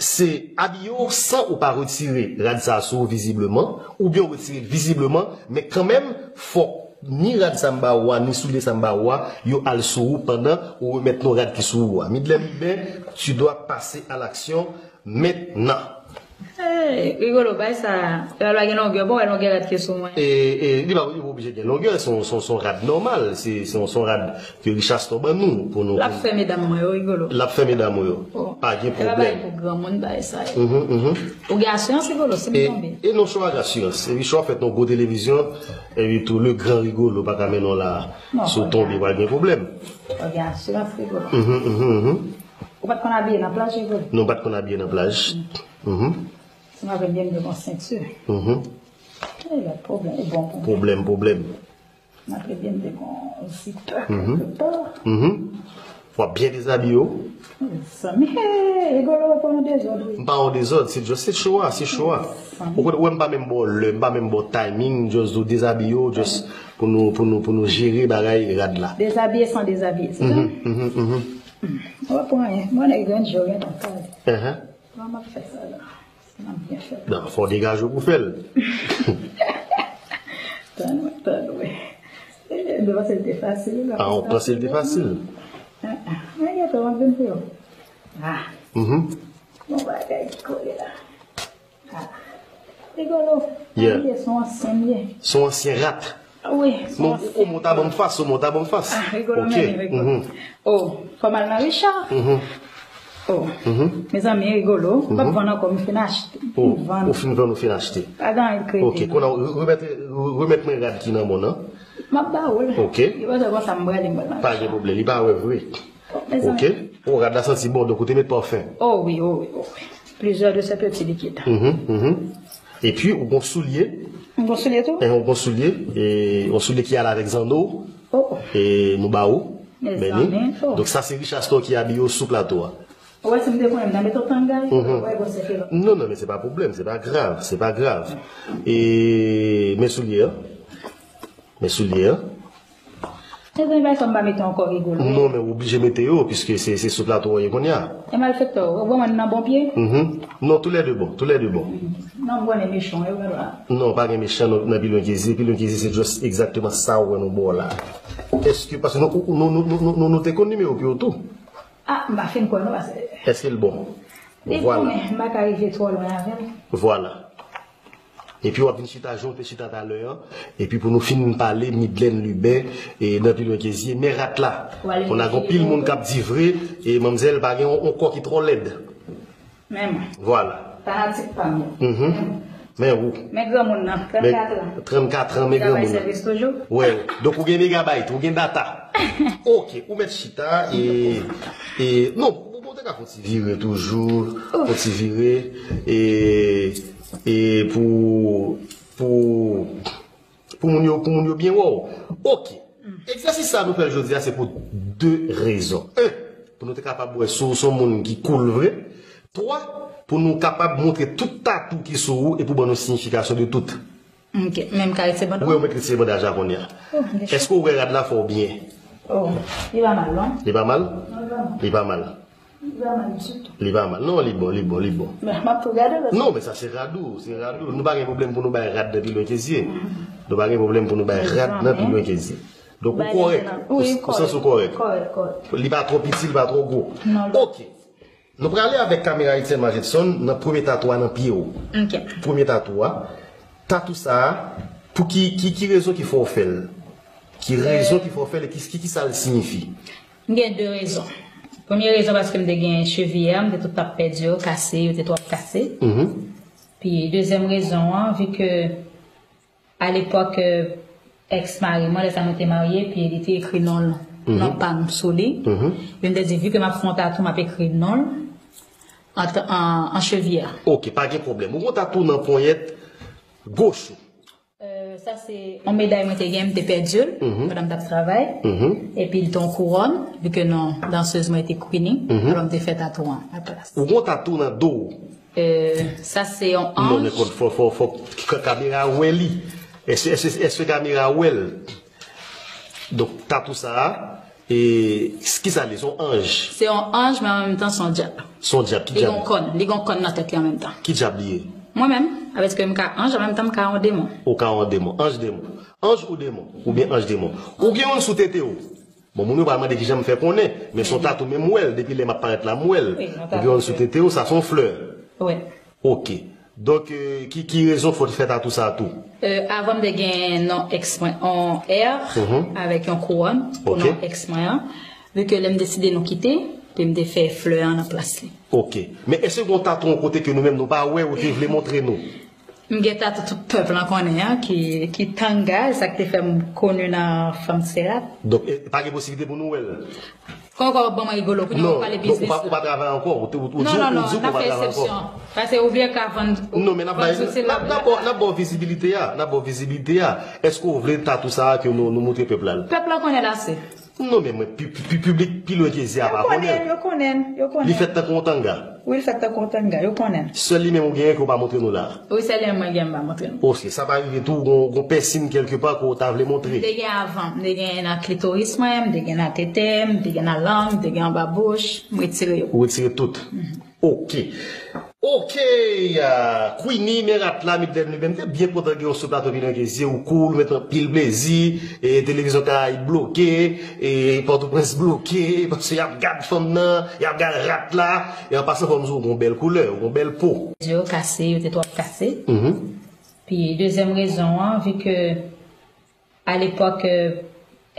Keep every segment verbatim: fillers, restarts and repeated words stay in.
Se abiye w san ou pa retire rad sa a sou ou vizibleman, oubyen w retire l vizibleman, men kanmenm, fòk ni rad sa m ba ou a, ni soulye sa m ba ou a, yo al sou ou pandan ou remèt nou rad ki sou ou a. Midlène Lubin, tu dois passer à l'action maintenant. Hey, Rigolo, bay sa. Rad la gen longè, bon, wè longè rad ki sou mwen. E, e, li pa li pa oblije gen longè, se yon, se yon, se yon rad nòmal, se, se yon, se yon rad ke Richastor ban nou pou nou. L ap fè medam mwen yo, Rigolo. L ap fè medam ou yo. Oh. Pa gen pwoblèm. E pa bagay pou granmoun bagay sa yo. Mhm, mhm. Ou gen asirans, Rigolo, si m tonbe? E non, se pa gen asirans. Epi si w ap fèt nan gwo televizyon, epi tou le gran Rigolo pa ka mennen w la. Si w tonbe, pa gen pwoblèm. Ou gen asirans, Rigolo. Mhm, mhm, mhm. Ou pa t konn abiye nan plaj, Rigolo? Non, m pa t konn abiye nan plaj. Mhm. Si m avè byen m te gon senti. Mhm. E lòt pwoblèm, e bon pou mwen. Pwoblèm, pwoblèm. M avè byen m te gon zipè kèlke pa. Mhm. W ap byen dezabiye w. Zanmi, hey, Rigolo pran yon dezòd, wi. M pa yon dezòd, se just, se cho a, se cho a. Ou konn, ou wè m pa menm ba w lè, m pa menm ba w timing, just di w dezabiye w, just pou nou, pou nou, pou nou jere bagay rad la. Dezabiye san dezabiye, se sa? Mhm, mhm, mhm. Ou pa pran anyen. Mwen, nèg grenn je w gentan kale. Ehe. Kòman m ap fè sa la? Nan, fò w degaje w pou fè l. Tann wè, tann wè. Mwen panse l te fasil. Ah, ou panse l te fasil? Ah, ah. Mwen gentan wap vin pou yo. Ah. Mhm. Bon bagay ki kole la. Ah. Rigolo. Yeah. Li ye, se yon ansyen li ye. Se yon ansyen rat. Wi. Non, ou monte a ban m fas, ou monte a ban m fas. Ah, Rigolo, men Rigolo. Oh, fò m al nan Richard. Oh. Mezanmi, Rigolo, m p ap vann ankò, m fin achte. M vann. Ou fin vann, ou fin achte. Pa gen anyen k rete. Ok, kounye a, re- remèt, re- remèt mwen rad ki nan men w nan. M ap ba ou l. Ok. Li pa konsa m prale, m pral nan Richard. Pa gen pwoblèm, li pa wè vre. Mezanmi. Ok. Oh, rad la santi bon, donk ou te met pafen. Oh wi, oh wi, oh wi. Plusieurs de ces petits liquides. Mhm, mhm. Epi, ou gon soulye. M gon soulye tou? E, ou gon soulye. E, yon soulye ki ale avèk zanno. Oh. E, nou ba ou. Mezanmi. Donk, sa se Richastor ki abiye w sou plato a. Ou wè, si m te konnen, m ta mete w tangay. Mhm. Ou wè, gon sèke lòt. Non, non, men se pa pwoblèm, se pa grav, se pa grav. E, men soulye a. Men soulye a. Mezanmi, bay sa m pa mete ankò, Rigolo. Non, men ou oblije mete yo, piske se, se sou plato w ye kounye a. E malfektè, ou wè mwen nan bon pye? Mhm. Non, toulède bon, toulède bon. Non, m konnen mechan, e wè la. Non, pa gen mechan nan, nan Pilwen Kezi. Pilwen Kezi, se just egzakteman sa ou wè nou ba w la. Èske, paske nou, nou, nou te konn nimewo pye w tou. Ah, m pa fin kwè non, paske. Èske l bon? Li bon, men m pa ka rive twò lwen avè l. Vwala. Epi w ap vin chita jan w te chita talè an. Epi pou nou fin pale Midlène Lubin, e, nan Pilwen Kezi, men rat la. Kounye a gen anpil moun k ap di vre, e manmzèl pa gen yon, yon kò ki twò lèd. Men mwen. Vwala. Fanatik pa m yo. Mhm. Men ou. Men granmoun nan, trannkat an. Trannkat an, men granmoun nan. Li ka bay sèvis toujou. Wè. Donk ou gen megabayt, ou gen data. Ok, ou mèt chita, e, e, non, ou, ou te ka fè yon ti vire toujou, yon ti vire, e, e pou, pou, pou moun yo, pou moun yo byen wè w. Ok. Egzèsis sa a nou fè l jodi a, se pou de rezon. En, pou nou te kapab wè si w se yon moun ki cool vre. Twa, pou nou kapab montre tout tatou ki sou ou e pou ban nou siyifikasyon de tout. Ok, men m ka retire bandaj? Wi, ou mèt retire bandaj la kounye a. Oh, deja. Èske ou wè rad la fè w byen? Oh, li pa mal, non? Li pa mal? Non, li pa mal. Li pa mal. Li pa mal ditou. Li pa mal. Non, li bon, li bon, li bon. Men, m ap tou gade l. Non, men sa se rad ou, se rad ou. Nou pa gen pwoblèm pou nou bay rad nan Pilwen Kezi. Nou pa gen pwoblèm pou nou bay rad nan Pilwen Kezi. Donk, ou kòrèk. Ou, ou sans ou kòrèk. Kòrèk, kòrèk. Li pa twò piti, li pa twò gwo. Non, non. Ok. Nou prale avèk kamera Etienne Magetson nan premye tatou a nan pye w. Ok. Premye tatou a. Tatou sa a, pou ki, ki, ki rezon ki fè w fè l? Ki rezon ki fè w fè l e ki, ki, ki sa l siyifi? M gen de rezon. Premye rezon, paske m te gen cheviye a, m te tout ap pèdi yo, kase, yo te twò ap kase. Mhm. Pi, dezyèm rezon an, vi ke a lepòk, èks mari mwen, lè sa nou te marye, epi li te ekri non l, non pa m sou li. Epi m te di, vi ke m ap fè yon tatou, m ap ekri non l an, an, an cheviye a. Ok, pa gen pwoblèm. Ou gon tatou nan ponyèt goch ou? Euh, sa se yon meday mwen te gen, m te pèdi l pandan m t ap travay. Epi li te yon kouwòn, vi ke non dansez mwen te Queenie, alò m te fè tatou an aplas. Ou gon tatou nan do w? Euh, sa se yon anj. Non, men fò, fò, fò, fò k-, kamera wè li. Èske, èske, èske kamera wè l? Donk, tatou sa a, e, kisa li? Se yon anj? Se yon anj, men an menm tan, se yon dyab. Se yon dyab, ki dyab? Li gen yon kòn, li gen yon kòn nan tèt li an menm tan. Ki dyab li ye? Mwen menm, avè ke m ka anj, an menm tan m ka yon demon. Ou ka yon demon, anj demon. Anj ou demon, oubyen anj demon. Ou gen youn sou tete w. Bon, moun yo pral mande kijan m fè konnen, men se yon tatou, men m wè l, depi lè m ap parèt la, m wè l. Ou gen youn sou tete w, sa se yon flè. Wi. Ok. Donk, euh, ki, ki rezon fè w te fè tatou sa a tou? Euh, avan m te gen non eks mwen, on R, avèk yon kouwòn pou non eks mwen an. Vu ke lè m deside nou kite, epi m te fè flè an nan plas li. Ok. Men èske gen yon tatou yon kote ke nou menm nou pa wè ou te vle montre nou? M gen tatou tout pèp lan konnen an, ki, ki Tanga, sa k te fè m koni nan fanm Serat. Donk, e, pa gen posiblite pou nou wè l? Kòkò w ap ban mwen rigolo, kounye a w ap pale biznis la. Non, non, ou pa, ou pa travay ankò, ou te, ou, ou di, ou di ou pa travay ankò. Non, non, non, n ap fè eksepsyon. Pase ou vle ka vann, vann zouti la. Non, men n ap bay, n ap, n ap ba w vizibilite a, n ap ba w vizibilite a. Èske w vle tatou sa a ke nou, nou montre pèp la l? Pèp la konnen l ase. Non, men mwen, pi, pi, pi, piblik pi lwen ke zye a pa konnen l. Yo konnen, yo konnen, yo konnen. Li fèt tankou yon tanga. Wi, l fèt tankou yon tanga, yo konnen. Sèl li menm ou genyen ke w pa montre nou la. Wi, sèl li menm mwen genyen m pa montre nou. Ok, sa pa rive tou, gon, gon pèsin kèlkepa ke w ta vle montre? M te gen avan, m te gen nan klitoris mwen, m te gen nan tete, m te gen nan lang, m te gen anba bouch, m retire yo. Ou retire tout? Ok. Ok, ah, Queenie, men rat la, met dènn li, men m te byen kontan gen w sou plato Pi Lwen Ke Zye, ou cool, ou met anpil plezi, e televizyon Karayib bloke, e Pòtoprens bloke, paske y ap gad fanm nan, y ap gad rat la, e an pasan fò m di w, ou gon bèl koulè, ou gon bèl po. Yo kase, yo te twò kase. Pi dezyèm rezon an, vi ke Alepòk, euh,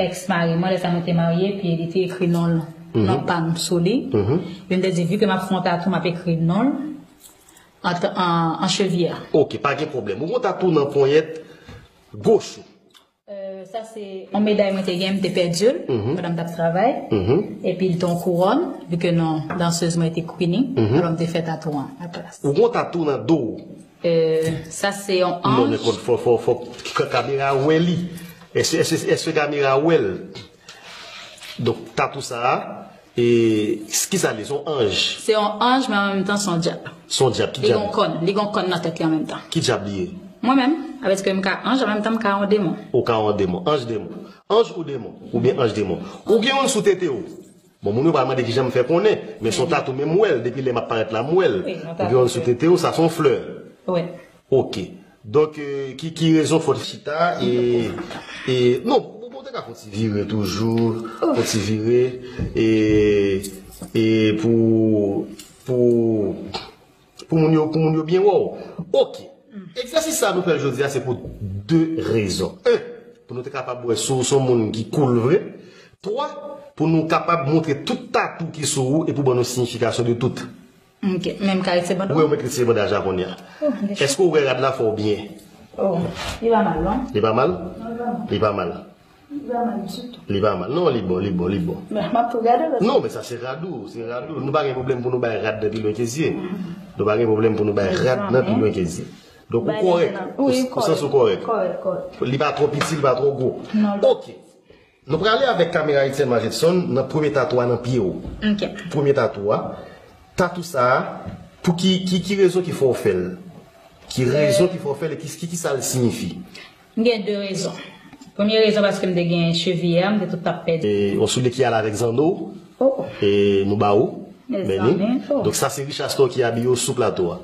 eks mari mwen, lè sa nou te marye, epi li te ekri non l, non pa m sou li. Epi m te di, vi ke m ap fè yon tatou, m ap ekri non l an, an, an cheviye a. Ok, pa gen pwoblèm. Ou gon tatou nan ponyèt goch ou? Euh, sa se yon meday mwen te gen, m te pèdi l pandan m t ap travay. Epi l te yon kouwòn, vi ke non dansez mwen te Queenie, alò m te fè tatou an aplas. Ou gon tatou nan do w? Euh, sa se yon anj. Non, men fò, fò, fò, fò k-, kamera wè li. Èske, èske, èske kamera wè l? Donk, tatou sa a, e, s-, ki sa li? Se yon anj. Se yon anj, men an menm tan, se yon dyab. Se yon dyab, ki dyab? Li gon kòn, li gon kòn nan tèt li an menm tan. Ki dyab li ye? Mwen menm, avè ke m ka anj, an menm tan, m ka yon demon. Ou ka yon demon, anj demon. Anj ou demon, oubyen anj demon. Ou gen youn sou tete w. Bon, moun yo pral mande kijan m fè konnen, men se yon tatou, men m wè l, depi lè m ap parèt la, m wè l. Ou gen youn sou tete w, sa se yon flè. Wi. Ok. Donk, euh, ki, ki rezon fò w chita, e, e, non, bon, bon, te ka fè yon ti vire toujou, yon ti vire, e, e pou, pou, pou moun yo, pou moun yo byen wè w. Ok. Egzèsis sa a nou fè l jodi a, se pou de rezon. En, pou nou te kapab wè si w se yon moun ki cool vre. Twa, pou nou kapab montre tout tatou ki sou ou e pou ban nou siyifikasyon de tout. Ok, men m ka retire banda? Wi, ou mèt retire banda a kounye a. Oh, deja. Èske w wè rad la fè w byen? Oh, li pa mal, non? Li pa mal? Non, li pa mal. Li pa mal. Li pa mal ditou. Li pa mal. Non, li bon, li bon, li bon. Men, m ap tou gade, paske... Non, men sa se rad ou, se rad ou. Nou pa gen pwoblèm pou nou bay rad nan Pi Lwen Ke Zye. Nou pa gen pwoblèm pou nou bay rad nan Pi Lwen Ke Zye. Donk, ou kòrèk. Wi, ou, ou santi w kòrèk. Kòrèk, kòrèk. Li pa twò piti, li pa twò gwo. Non, li pa. Ok. Nou prale avèk kamera Etienne Majetson nan premye tatou a nan pye w. Ok. Premye tatou a. Tatou sa a, pou ki, ki, ki rezon ki fè w fè l? Ki rezon ki fè w fè l e ki, ki, ki sa l siyifi? M gen de rezon. Premye rezon, paske m te gen cheviye a, m te tout ap pèdi. E, yon soulye ki ale avèk zanno w. Oh. E nou ba ou. Mezanmi, oh. Donk sa se Richard Store ki abiye w sou plato a.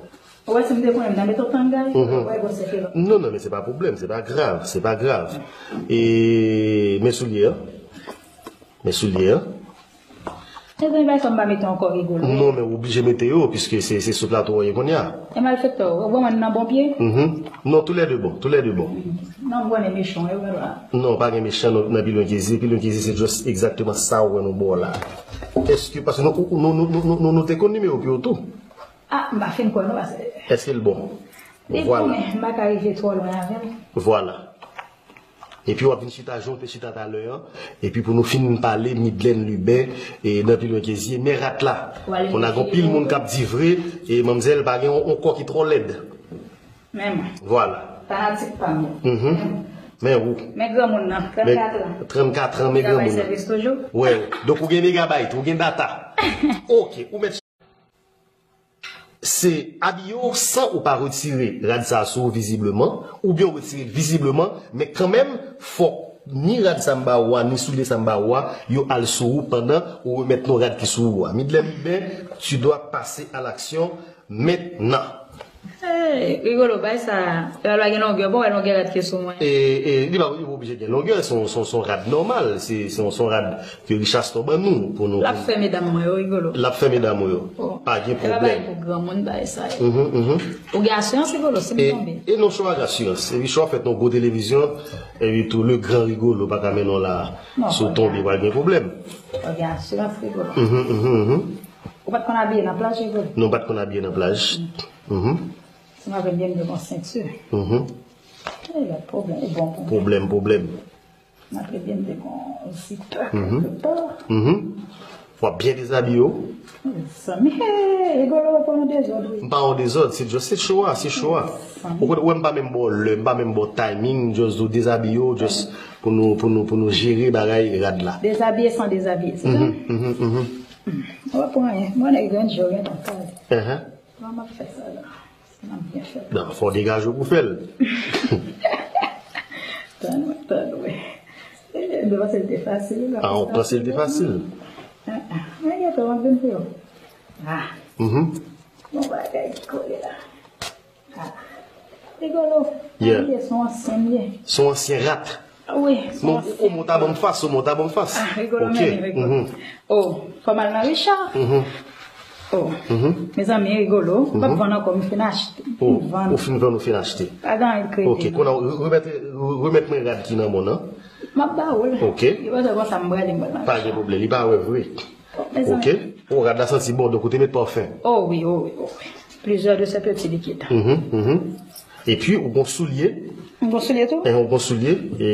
Ou wè si m te konnen, m ta mete w tanga, ou wè gwosè ke l ap. Non, non, men se pa pwoblèm, se pa grav, se pa grav. E, men soulye a. Men soulye a. Mezanmi, bay sa m pa mete ankò, rigolo. Non, men ou oblije mete yo, piske se, se sou plato w ye kounye a. E malfektè, ou wè mwen nan bon pye? Mhm. Non, toulède bon, toulède bon. Non, m konnen mechan, yo, wè la. Non, pa gen mechan nan, nan Pi Lwen Ke Zye, Pi Lwen Ke Zye se just egzakteman sa ou wè nou ba w la. Èske, paske nou, nou, nou te konn nimewo pye w tou. Ah, m pa fin kwè non, paske... Èske l bon? Li bon, men m pa ka rive twò lwen avè l. Vwala. Epi w ap vin chita jan w te chita talè an. Epi pou nou fin pale Midlène Lubin, e, nan Pi Lwen Ke Zye, men rat la. Kounye a gen anpil moun k ap di vre, e manmzèl pa gen yon, yon kò ki twò lèd. Men mwen. Vwala. Fanatik pa m yo. Mhm. Men ou. Men granmoun nan, trannkat an. Trannkat an, men granmoun nan. Travay sèvis toujou. Wè, donk ou gen megabayt, ou gen data. Ok, ou mèt Se abiye w san ou pa retire rad sa a sou ou vizibleman, oubyen w retire l vizibleman, men kanmenm, fòk Ni rad sa m ba ou a, ni soulye sa m ba ou a, yo al sou ou pandan ou remèt nou rad ki sou ou a. Midlè Miben, tu dois passer à l'action maintenant. Hey, Rigolo, bay sa. Yo al gen longè, bon, wè longè rad ki sou mwen. E, e, li pa li pa oblije gen longè, se yon, se yon, se yon rad nòmal, se, se yon, se yon rad ke Richaston ban nou pou nou. L ap fè medam mwen yo, Rigolo. L ap fè medam ou yo. Oh. Pa gen pwoblèm. E pa bay pou granmoun bay sa yo. Mhm, mhm. Ou gen asirans, Rigolo, si m tonbe. E non, se yon rad asirans. Epi chwa fèt nan gwo televizyon, epi tou le gran Rigolo pa ka mennen w la. Non, si w tonbe, pa gen pwoblèm. Ou gen asirans, Rigolo. Mhm, mhm, mhm. Ou pa t konn abiye nan plaj, Rigolo? Non, m pa t konn abiye nan plaj. Mhm. Si m ap byen, m gen yon senti. Mhm. E lòt pwoblèm, e bon pwoblèm. Pwoblèm, pwoblèm. M ap byen, m gen yon zipè kèlke pa. Mhm. W ap byen dezabiye w. Zanmi, hey, Rigolo pa yon dezòd, wi. M pa yon dezòd, se just, se cho a, se cho a. Ou konn, wè m pa menm ba w lè, m pa menm ba w timing, just di w dezabiye w, just pou nou, pou nou, pou nou jere bagay rad la. Dezabiye san dezabiye, se sa? Mhm, mhm, mhm. Ou pa pran anyen. Mwen, nèg grandje, ou gentan pale. Kòman m ap fè sa la? Sa m ap byen fè. Non, fò w degaje w pou fè l. Tann mwen, tann mwen. E, m te panse l te fasil. Ah, ou panse l te fasil? Ah, ah. Mwen gentan, m ap vin pou yo. Ah. Mhm. Bon bagay ki kole la. Ah. Rigolo. Yeah. Li ye, se yon ansyen li ye. Se yon ansyen rat. Wi, se yon ansyen. Omo ta ban m fas, omo ta ban m fas. Ah, Rigolo, men Rigolo. Oh, fò m al nan Richard. Oh, mezanmi, Rigolo, m p ap vann ankò, m fin achte. M vann. Ou fin vann, ou fin achte. Pa gen anyen k rete. Ok, kounye a, remèt, remèt mwen rad ki nan men w nan. M ap ba ou l. Ok. Li pa konsa m prale, m pral nan Richard. Pa gen pwoblèm, li pa wè vre. Ok. Oh, rad la santi bon, donk ou te met pafen. Oh wi, oh wi, oh wi. Plusieurs de ces petits liquides. Mhm, mhm. Epi, ou gon soulye. M gon soulye tou? Eh, ou gon soulye. E